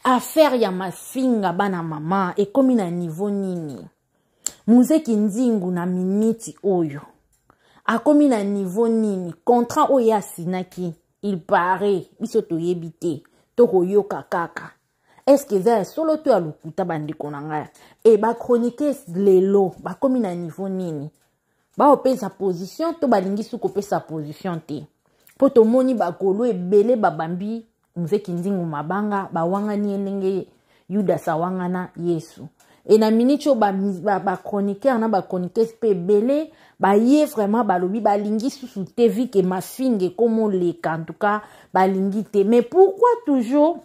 Affaire ya mafinga bana mama ekomi na niveau nini? Mzee Kindingu na miniti oyo akomi na niveau nini? Contrat oyo ye asinaki, il paraît, biso toyebi te, tokoyoka kaka. Est-ce que eza ya solo to ya lokuta bandeko na ngai? E ba chroniqueurs lelo bakomi na niveau nini? Baopesa position to balingi su kopesa position te? Mpo tomoni bakolo ebele babambi Mzee Kindingu mabanga, bawangani ye ndenge Yudas awangana Yesu. E na miniti oyo bachroniqueur na bachroniqueuse mpe ebele baye vraiment balobi balingi susu te, vu que mafinga ekomoleka, en tout cas balingi te. Mais pourquoi toujours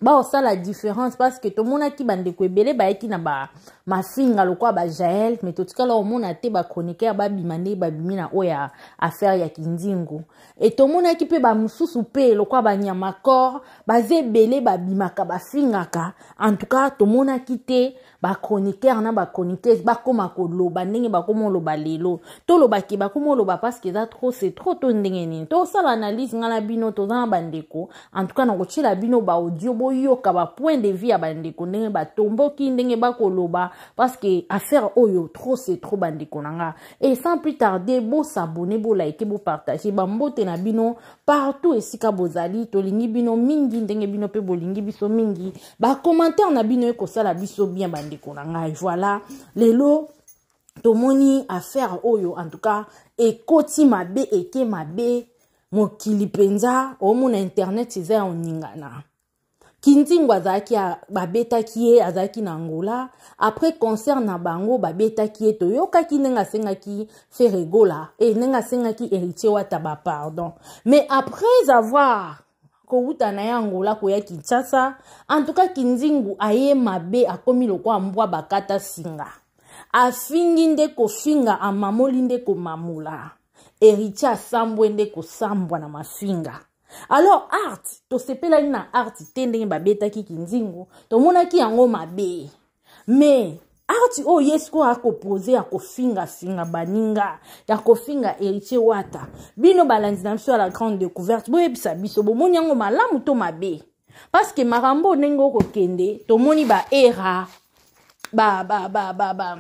baosala différence? Parce que tomonaki bandeko ebele bayaki na ba mafinga lokola ba Jael, mais totikala omona te bachroniqueur babima nde babimi na oyo ya affaire ya Kindingu. E tomonaki mpe bamosusu mpe lokola banyama corps baza ebele babimaka bafingaka. En tout cas tomonaki te bachroniqueur na bachroniqueuse bakóma koloba ndenge bakóma oloba lelo. Tolobaki bakóma oloba parce que eza trop, c'est trop, to ndenge nini? Tosala analyse ngai na bino, toza na bandeko. En tout cas nakotiela bino baaudio, boyoka bapoint de vue ya bandeko ndenge batomboki, ndenge bakoloba, parce que affaire oyo trop, c'est trop, bandeko na nga. Et sans plus tarder, bosabonner, bolike, bopartage. Bambote na bino partout esika bozali, tolingi bino mingi ndenge bino mpe bolingi biso mingi. Bacommentaire na bino ekosala biso bien, bandeko na ngai. Voilà, lelo tomoni affaire oyo, en tout cas ekoti mabe, eke mabe mokili mpenza. Omona internet eza ya oningana. Kindingu azalaki, babetaki ye, azalaki na Angola après concert na bango, babetaki ye. Toyokaki ndenge asengaki Ferre Gola e ndenge asengaki Héritier Wata bapardon. Mais après avoir kowuta na ye Angola koya Kinshasa, en tout cas Kindingu aye mabe, akomi lokwa mbwa bakata singa, afingi nde kofinga, amamoli nde komamola, Héritier asambwe nde kosambwa na mafinga. Alors art tosepelaki na art te ndenge babetaki Kindingu, tomonaki yango mabe. Mais art oyo ye sikoyo akopose ya kofingafinga baninga, ya kofinga Héritier Wata, bino balandi na biso ya La Grande Découverte, boyebisa biso, bomoni yango malamu to mabe? Parce que makambo ndenge okokende, tomoni baera ba ba ba ba ba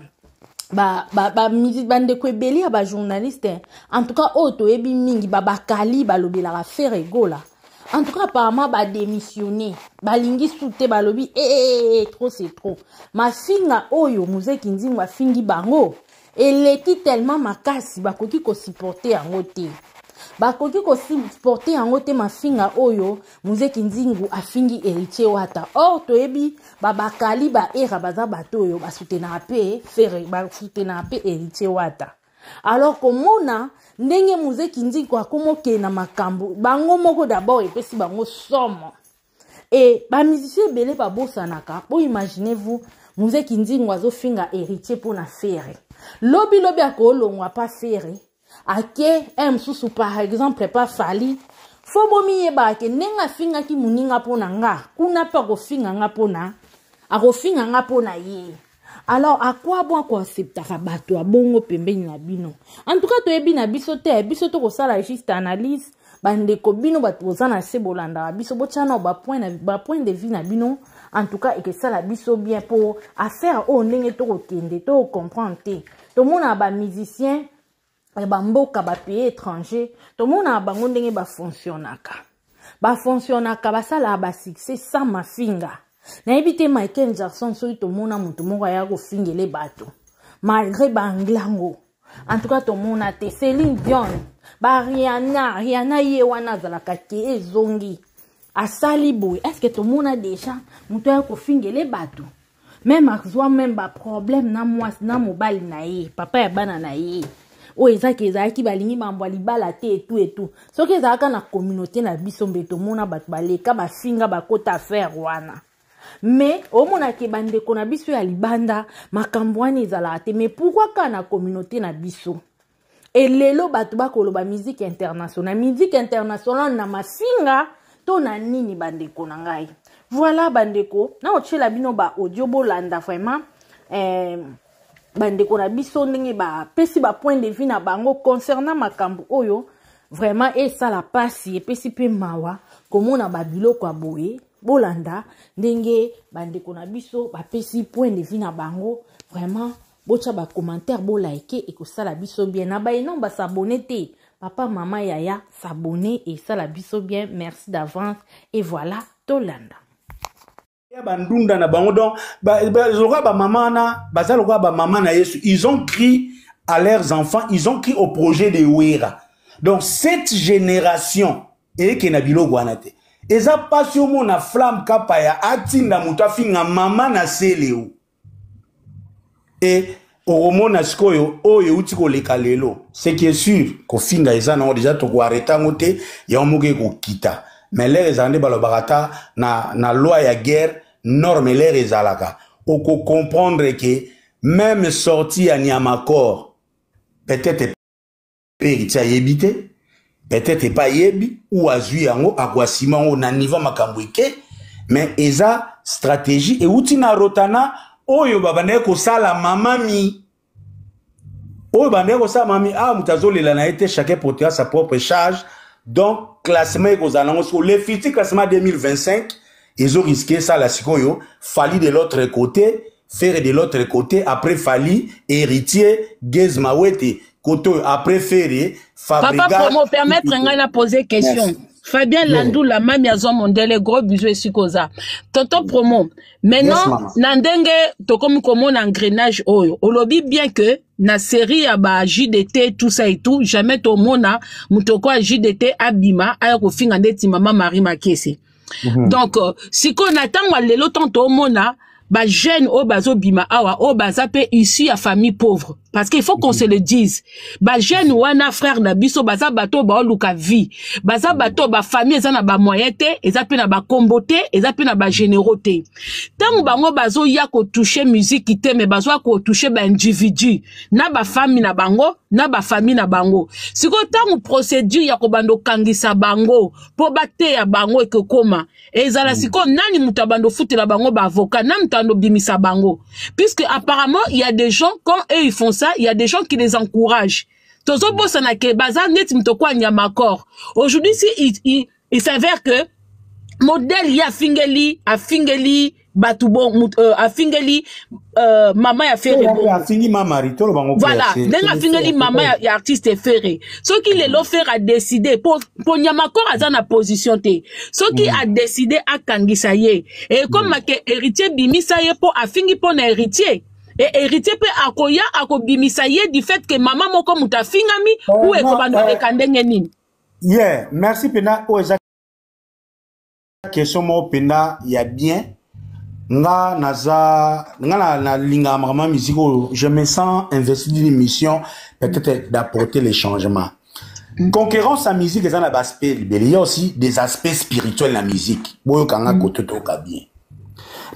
ba ba ba bandeko ebele ya bajournaliste, en tout cas oyo toyebi mingi, babakali balobelaka Ferre Gola, en tout cas apparemment badémissionné, balingi su te, balobi ee trop, c'est trop. Mafinga oyo Mzee Kindingu afingi bango eleki tellement makasi, bakoki kosupporter yango te, bakoki kosupporter yango te, mafinga oyo Mzee Kindingu afingi Héritier Wata. Or toyebi babakali baera baza bato oyo basoutenaka mpe Ferre, basoutenaka mpe Héritier Wata. Alors komona ndenge Mzee Kindingu akomokende na makambo bango moko, d'abord epesi bango somo. E bamusicien ebele babosanaka. Boimagine vous, Mzee Kindingu azofinga Héritier mpona Ferre, lobilobi akolongwa pa Ferre, ake un mosusu, par exemple pa Fally. Fo bomiyebaka ke ndenge afingaki moninga mpo na nga, kuna mpe akofinga nga mpona akofinga nga mpo na ye. Alors à quoi bon akoacceptaka bato ya bongo pembeni na bino? En tout cas toyebi na biso te, biso tokosala juste analyse. Bandeko, bino bato boza na se, bolandaka biso, botya na bapoint de vue na bino. En tout cas ekesala biso bien, mpo affaire oyo ndenge tokokende tokocomprendre te. Tomonaka bamusicien ya bamboka, bapays étranger, tomonaka bango ndenge bafonctionnaka, bafonctionnaka, basalaka basuccès sans mafinga. Nayebi te, Michael Jackson, soki tomona moto moko aya kofingele bato malgré baanglango, en tout cas tomona te. Céline Dion, bariana, Riana ye wana azalaka ke ezongi asali boye, est ce que tomona déjà moto aya kofingele bato? Même azwa même baproblème na mwasi na mobali na ye, papa ya bana na ye, oyo ezaki ezalaki balingi mambo ya libala te, etu etu. Soki ezalaka na communauté na biso, mbe tomona bato baleka bafinga, bakota affaire wana. Mais omonake bandeko na biso ya libanda, makambo wana ezalaka te. Mais pourquoi kaka na communauté na biso? Elelo bato bakoloba musique internationale, musique internationale na mafinga to na nini? Bandeko na ngai, voilà bandeko, na otiela bino baaudio, bolanda vraiment bandeko na biso ndenge bapesi bapoint de vue na bango concernant makambo oyo. Vraiment esala mpasi, epesi mpe mawa komona babiloko ya boye. Bolanda ndenge bandeko na biso bapesi point de vue na bango. Vraiment, botya bacommentaire, bolike, ekosala biso bien. Na baye non bas'abonner te, papa, mama, yaya, s'abonner, esala biso bien. Merci d'avance et voilà, tolanda. Ya bandunda na bango, donc lokola bamama wana baza lokola bamama na Yesu. Ils ont cru à leurs enfants, ils ont cru au projet de Wera. Donc cette génération eyeke na biloko wana te. Eza mpasi omona Flamme Kapaya atinda moto afinga mama na Seleo. E okomona sikoyo oyo euti koleka lelo. Ce qui est sûr, kofinga eza nango déjà, tokoarrêter yango te, yango moko ekokita. Mais l'heure ezala nde balobaka ata na loi ya guerre, norme l'heure ezalaka, okocomprendre ke même sortie ya Niamakor, peut-être mpe Héritier ayebi te, peut-être epa ayebi ou azwi yango, akoasima yango na niveau makambo eke. Mais eza stratégie euti na Rotana oyo babandaki kosala mamami, oyo bandaki kosala mami. Awa moto azolela na ye te, chacun portera sa propre charge. Donc classement ekozala nango sikoyo, le futur classement 2025 ezorisquer esala sikoyo Fally de l'autre côté, Ferre de l'autre côté, après Fally, Héritier, Gaz Mawete côté oyo, après Ferre. Papa Promo, permettre ngai na poser question. Merci. Fabien Landou, la mami azwa mondele, gros bisous esika oza. Tonton Promo, maintenant, yes, na ndenge tokomi komona engrenage oyo, olobi bien que na série ya ba JDT, tout ça et tout, jamais tomona moto ko ya JDT abima aya kofinga ndeti mama Marie Makese. Donc, sikoyo na ntango ya lelo, ntango tomona bajeune oyo bazobima awa, oyo baza mpe issu ya famille pauvre, parce qu'il faut qu'on se le dise, bajeune wana, frère na biso, baza bato oyo baoluka vie, baza bato oyo bafamille eza na bamoyen te, eza mpe na bakombo te, eza mpe na bagénéraux te. Ntango bango bazoya kotoucher musique te, mais bazoya kotoucher baindividu na bafamille na bango, na bafamille na bango. Sikoyo ntango procédure ya kobanda okangisa bango mpo bateya bango ekokoma, ezala sikoyo nani moto abanda ofutela bango baavocat, nani moto abanda obimisa bango? Puisque apparemment il y a des gens, quand eux ils font ça, il y a des gens qui les encouragent. Tozobosana ke baza neti moto kwa Nyamakor. Aujourd'hui, si il s'avère que modèle ye afingeli bato bon, afingeli mama ya Ferre. Afingi Mamari, toloba ngo. Voilà, ndenge afingeli mama ya artiste Ferre, soki lelo Ferre adécider po Nyamakor aza na position te, soki adécider akangisa ye, ekoma ke Héritier bimisa ye mpo afingi mpo na Héritier, e Héritier mpe akoya akobimisa ye du fait ke mama moko moto afingami, ou ekobanda oleka ndenge nini? Yeah, merci mpena. Oyo eza question moko mpenza ya bien. Nga naza, nga nalingaka makambo ya musique oyo. Je me sens investi d'une mission, peut-être d'apporter les changements. Concurrence ya musique eza na baaspect libele. Il y a aussi des aspects spirituels na musique. Boyokanga kote, toyoka bien.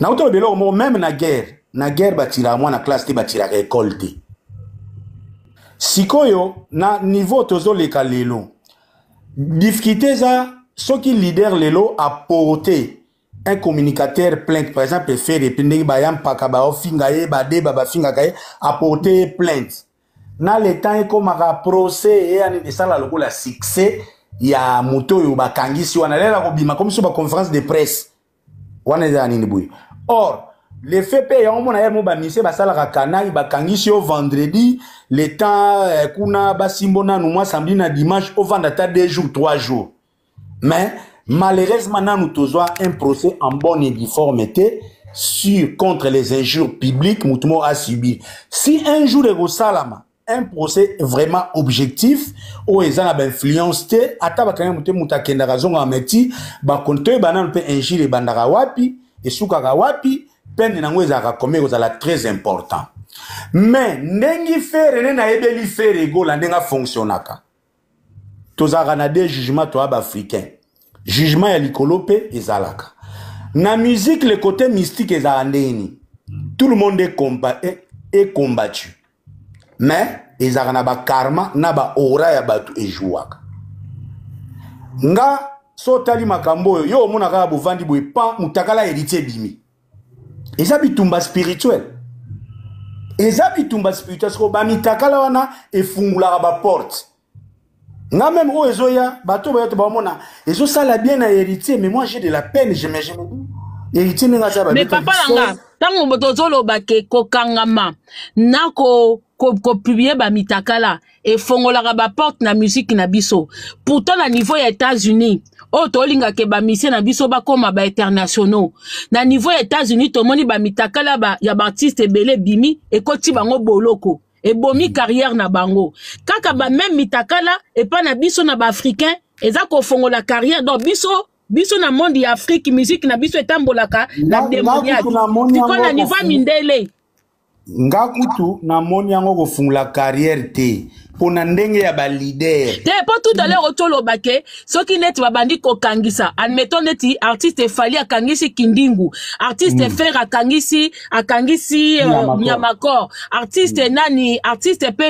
Nauta loba eloko moko: même na guerre, batiraka mwana classe te, batiraka école te. Sikoyo na niveau tozoleka lelo, difficulté eza soki leader lelo aporter un communicateur plainte, par exemple Ferre, epi ndenge baya mpaka baofinga ye, badeba bafingaka ye, aporter ye plainte, na le temps ekomaka procès, eyani esala lokola succès ya moto oyo bakangisi wana, lela kobima komi so baconférence de presse wana eza ya nini boye. Or le fait mpe yango mona ye mo bamise basalaka kanai, bakangisi yo vendredi, le temps kuna basimbo nanu mwa samedi na dimanche, ovanda ata 2 jours, 3 jours. Mais malheureusement nanu tozwa un procès en bonne et due forme te sur contre les injures publiques motu moko asubi. Si un jour ekosalama un procès vraiment objectif oyo eza na bainfluence te, ata bakangi motu, moto akendaka azongaka, meti bakonte, toyeba nanu mpe injure ebandaka wapi, esukaka wapi, peine nango ezalaka combien, ekozala très important. Mais ndenge Ferre nde nayebeli Ferre Gola, ndenge afonctionnaka, tozalaka na deux jugement. Toya baafricain, jugement ya likolo mpe ezalaka na musique. Le côté mystique ezalaka ndenge nini? Tout le monde est combattu, mais ezalaka na bakarma na baora ya bato ejouaka. Nga so otali makambo oyo, yo omona kaka bovandi boye, pan mutakala Héritier ebimi, eza bitumba spirituel, eza bitumba spirituel. Soko bamitakala wana efungulaka baporte. Nga même oyo ezoya, bato bayo to baomona ezosala bien na Héritier, mais moi j'ai de la peine, je me dis Héritier ndenge aza. Mais papa na nga, ntango tozoloba ke kokangama na kopublier bamitakala efongolaka baporte na musique na biso, pourtant na niveau ya États-Unis oyo tolingaka bamusiciens na biso bakóma bainternationaux, na niveau ya États-Unis tomoni bamitakala ya baartiste ebele ebimi, ekoti bango boloko, ebomi carrière na bango. Kaka bameme mitakala epai na biso na baafricain eza kofongola carrière. Donc biso na monde ya Afrique, musique na biso etambolaka na démoniaque. Sikoyo na niveau ya mindele? Nga kutu namoni yango kofungola carrière te, mpo na ndenge ya baleader. Te, mpo tout à l'heure otoloba ke soki neti babandi kokangisa, admettons neti artiste Fally akangisi Kindingu, artiste Ferre akangisi Nyamakor, artiste nani, artiste mpe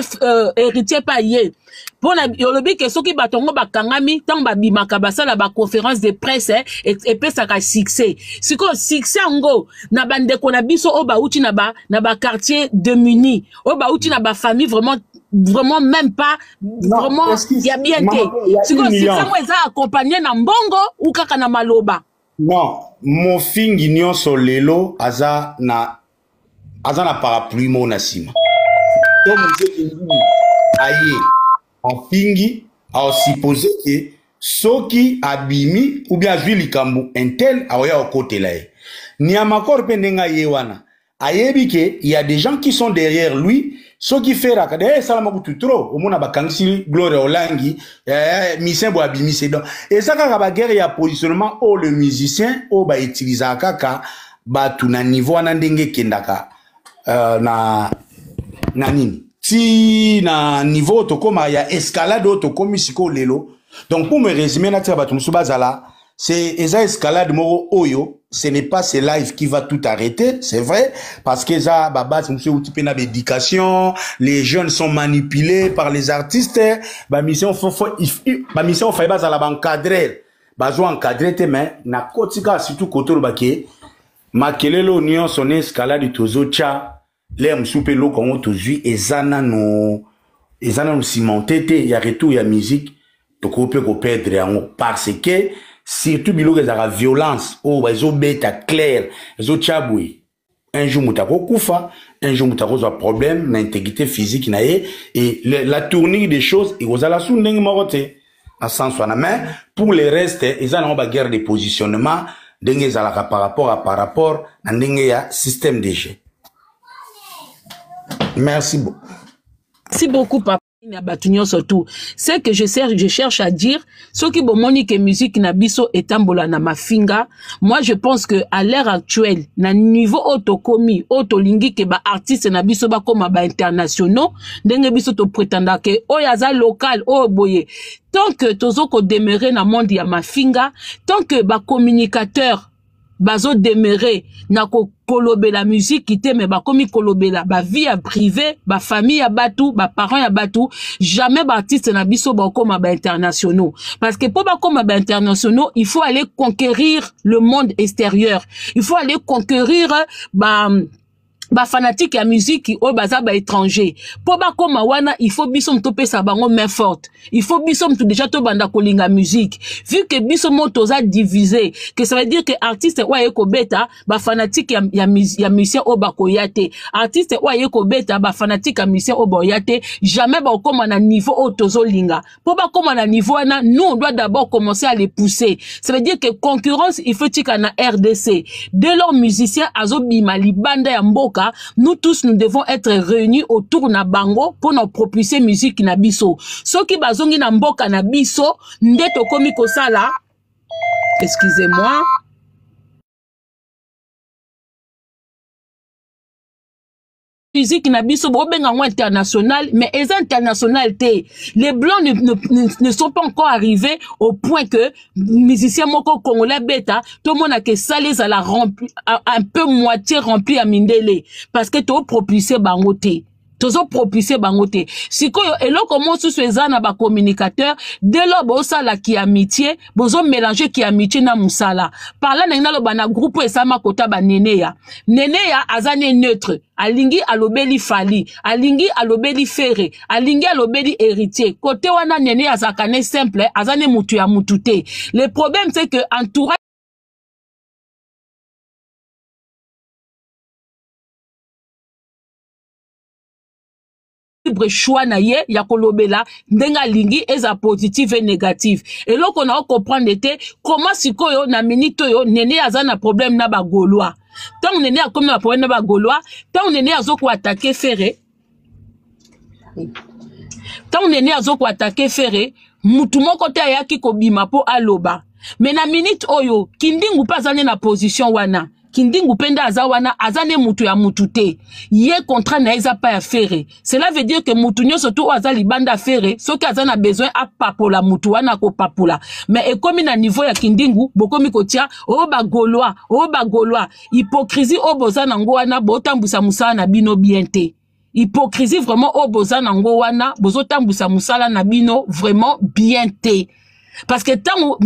Héritier mpe aye mpona olobi ke soki bato yango bakangami, ntango babimaka basala baconférence de presse, epesaka succès. Sikoyo succès yango na bandeko na biso oyo bauti na baquartier démuni, oyo bauti na bafamille vraiment vraiment même pas vraiment ya bien te, sikoyo succès yango eza accompagné na mbongo ou kaka na maloba? Non, mofingi nyonso lelo aza na parapluie moko na nsima. To mozeki nini aye afingi, aosupposer ke soki abimi ou bien azwi likambo intel, aoya okotela ye. Niamakor mpe ndenge aye wana, ayebi ke y a des gens qui sont derrière lui. Soki Ferre aka, d'ailleurs esalama kutu trop, omona bakangisi Gloire Olangi, musicien boye abimisi. Donc eza kaka baguerre ya positionnement oyo le musicien oyo bautilisaka kaka bato na niveau wana, ndenge ekendaka na nini ti na niveau oyo tokóma ya escalade oyo tokómi sikoyo lelo. Donc pour me résumer, natika bato mosusu bazala, c'est eza escalade moko oyo, ce n'est pas ce live qui va tout arrêter, c'est vrai, parce que eza babase mosusu euti mpe na baéducation. Les jeunes sont manipulés par les artistes. Bamission bamission faye bazala baencadrer, bazo encadrer te. Mais nakoti kaka surtout kote olobake makelele oyo nyonso na escalade tozotya lere mosusu mpe eloko yango tozwi eza nano cimenté te ya retour ya musique, tokoki mpe koperdre yango, parce que surtout biloko ezalaka violence oyo ezobeta clair, ezotya boye, un jour moto akokufa, un jour moto akozwa problème na intégrité physique na ye, et la tournure des choses ekozala su ndenge moko te na sens wana. Mais pour le reste, eza nango baguerre de positionnement, ndenge ezalaka par rapport na ndenge ya système de jeu. Merci beaucoup. Merci beaucoup, papa. Na bato nyonso, tout ce que je cherche à dire, soki bomoni ke musique na biso etambola na mafinga, moi je pense que à l'heure actuelle, na niveau oyo tokomi, oyo tolingi ke baartiste na biso bakóma bainternationaux, ndenge biso toprétenda ke oyo aza local oyo boye, tant que tozo kodemeurer na monde ya mafinga, tant que bacommunicateur bazodemeurer na kolobela musique te, me bakomi kolobela bavie ya privé, bafamille ya bato, baparent ya bato, jamais baartiste na biso bakóma bainternationaux. Parce que mpo bakóma bainternationaux, il faut aller conquérir le monde extérieur, il faut aller conquérir ba bafanatike ya musique oyo baza baétranger. Mpo bakóma wana, il faut biso moto topesa bango main forte, il faut biso moto déjà tobanda kolinga musique. Vu que biso mo toza divisé, que ça veut dire que artiste oyo aye kobeta, bafanatike ya musicien oyo bakoya te, artiste oyo aye kobeta, bafanatike ya musicien oyo bakoya te, jamais bakóma na niveau oyo tozolinga. Mpo bakóma na niveau wana, nous on doit d'abord commencer à les pousser. Ça veut dire que concurrence, il faut tika na RDC. Dès lors musicien azobima libanda ya mboka, nous tous, nous devons être réunis autour na bango mpo na propulser musique na biso. Soki bazongi na mboka na biso nde tokomi kosala, excusez-moi, musique na biso bobenga yango international, mais eza international te. Les blancs ne sont pas encore arrivés au point que musicien moko congolais beta, tomona ke salle ezala rempli, un peu moitié rempli ya mindele, parce que topropulse bango te. Tozopropulse bango te. Sikoyo eloko mosusu eza na bacommunicateur, dès lors bosala ki amitié, bozomélange ki amitié na mosala. Parla ndenge naloba na groupe oyo esalama kota baneneya. Neneya aza ne neutre, alingi alobeli Fali, alingi alobeli Fere, alingi alobeli Héritier. Kote wana Neneya azalaka ne simple, aza ne mutu ya mutu te. Le problème, c'est que entourage libre choix na ye ya kolobela ndenge alingi, eza positive et négative. Eloko na ocomprendre te, comment sikoyo na minute oyo Nene aza na problème na bagaulois? Ntango Nene akomi na problème na bagaulois, ntango Nene azokoattaquer Fere, ntango Nene azokoattaquer Fere, mutu moko te ayaki kobima mpo aloba. Me na minute oyo Kindingu mpe aza nde na position wana. Kindingu mpe nde aza wana, aza nde mutu ya mutu te. Ye contrat na ye eza pa ya Fere. Cela veut dire que mutu nyonso tu oyo aza libanda ya Fere, soki aza na besoin apapola mutu wana, akopapola. Mais ekomi na niveau ya Kindingu, bokomi kotia oyo bagaulois, oyo bagaulois. Hypocrisie oyo boza nango wana, botambwisa mosala na bino bien te. Hypocrisie vraiment oyo boza nango wana, bozotambwisa mosala na bino vraiment bien te, parce que ntango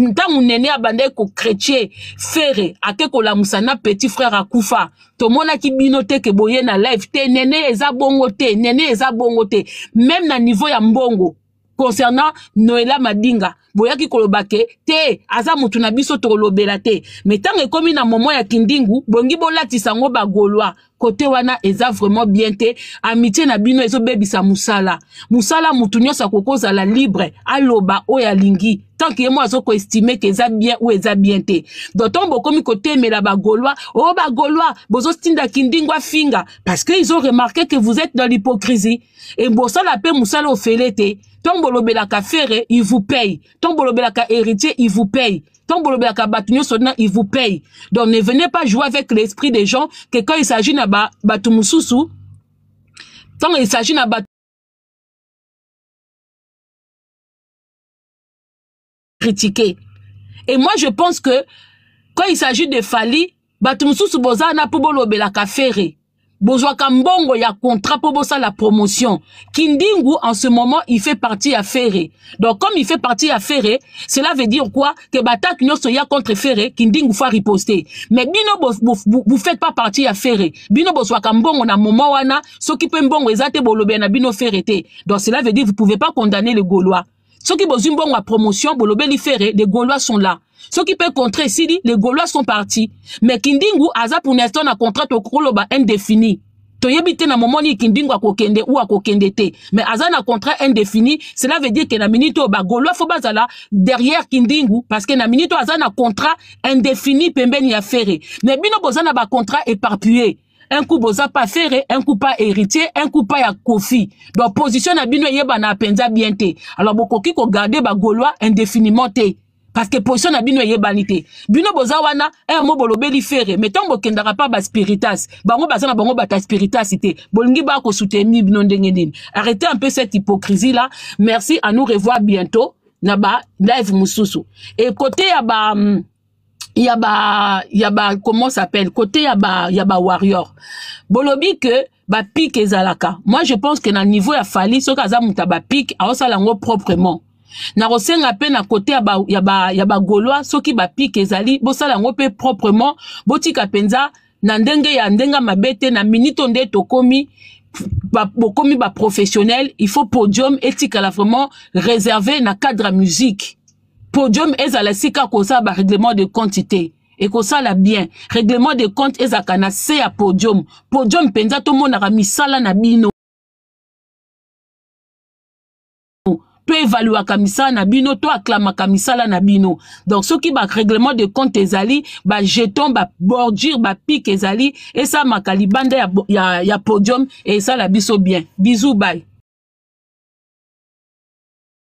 Nene abandaki kochrétien Fere, ake kolamusa na petit frère akufa, tomonaki bino te ke boye na live te. Nene eza bongo te, Nene eza bongo te. Même na niveau ya mbongo concernant Noela Madinga, boyaki koloba ke te, aza mutu na biso, tokolobela te. Me ntango ekomi na moment ya Kindingu, bongi bolatisa yango bagaulois. Kote wana eza vraiment bien te. Amitié na bino ezobebisa mosala. Mosala, mutu nyonso akoki kozala libre aloba oyo alingi, tant que ye mo azokoestime ke eza bien ou eza bien te. Donc ntango bokomi kotemela bagaulois, oyo bagaulois bozotinda Kindingu afinga, parce que ils ont remarqué que vous êtes dans l'hypocrisie e bosala mpe mosala ofele te. Ntango bolobelaka Fere, il vous paye. Ntango bolobelaka Héritier, il vous paye. Ntango bolobelaka bato nyonso na, il vous paye. Donc ne venez pas jouer avec l'esprit des gens que quand il s'agit na bato mosusu, ntango il s'agit na bato critiquer. Et moi, je pense que quand il s'agit de Fali, bato mosusu boza na mpo bolobelaka Fere, bozwaka mbongo ya contrat mpo bosala promotion. Kindingu, en ce moment, il fait partie ya Fere. Donc comme il fait partie ya Fere, cela veut dire quoi? Que baattaque nyonso ya contre Fere, Kindingu faut riposter. Mais bino, vous faites pas partie ya Fere. Bino bozwaka mbongo na moment wana, soki mpe mbongo eza te, bolobela na bino Fere te. Donc cela veut dire, vous pouvez pas condamner le Gaulois. Soki bozwi mbongo ya promotion, bolobeli Fere, les Gaulois sont là. Soki mpe contrat esili, les Gaulois sont partis. Mais Kindingu aza pour l'instant na contrat, tokoloba indéfini. Toyebi te na moment nini Kindingu akokende ou akokende te, mais aza na contrat indéfini. Cela veut dire que na minute oyo bagaulois faut bazala derrière Kindingu, parce que na minute oyo aza na contrat indéfini pembeni ya Fere. Mais bino boza na bacontrat éparpillé: un coup boza pa Fere, un coup pa Héritier, un coup pa ya Kofi. Donc position na bino eyebana mpenza bien te. Alors bokoki kogarder bagaulois indéfiniment te, parce que position na bino eyebani te. Bino boza wana un mo bolobeli Fere, mais ntango bokendaka pa baspiritas, bango baza na bango bato ya spiritas te. Bolingi bakosoutenir bino ndenge nini? Arrêtez un peu cette hypocrisie là. Merci, à nous revoir bientôt na ba live mosusu. Et côté ya ba comment s'appelle, côté ya ba warrior, bolobi que bapiques ezalaka. Moi, je pense que na niveau ya Fali, soki aza moto ya bapiques, aosala yango proprement. Nakosenga mpe na côté ya bagaulois, soki bapiques ezali, bosala yango mpe proprement. Botika mpenza na ndenge ya ndenge mabe te. Na minute nde tokomi bokomi baprofessionnel, il faut podium etikala vraiment réservé na cadre ya musique. Podium ezala esika kosala barèglement de compte te. Ekosala bien, règlement de compte ezalaka na se ya podium. Podium mpenza, tomonaka misala na bino, to évaluaka misala na bino, to acclamaka misala na bino. Donc soki barèglement de compte ezali, bajeton, babordure, bapiques ezali, esalamaka libanda ya podium, esala biso bien. Bisous, bye.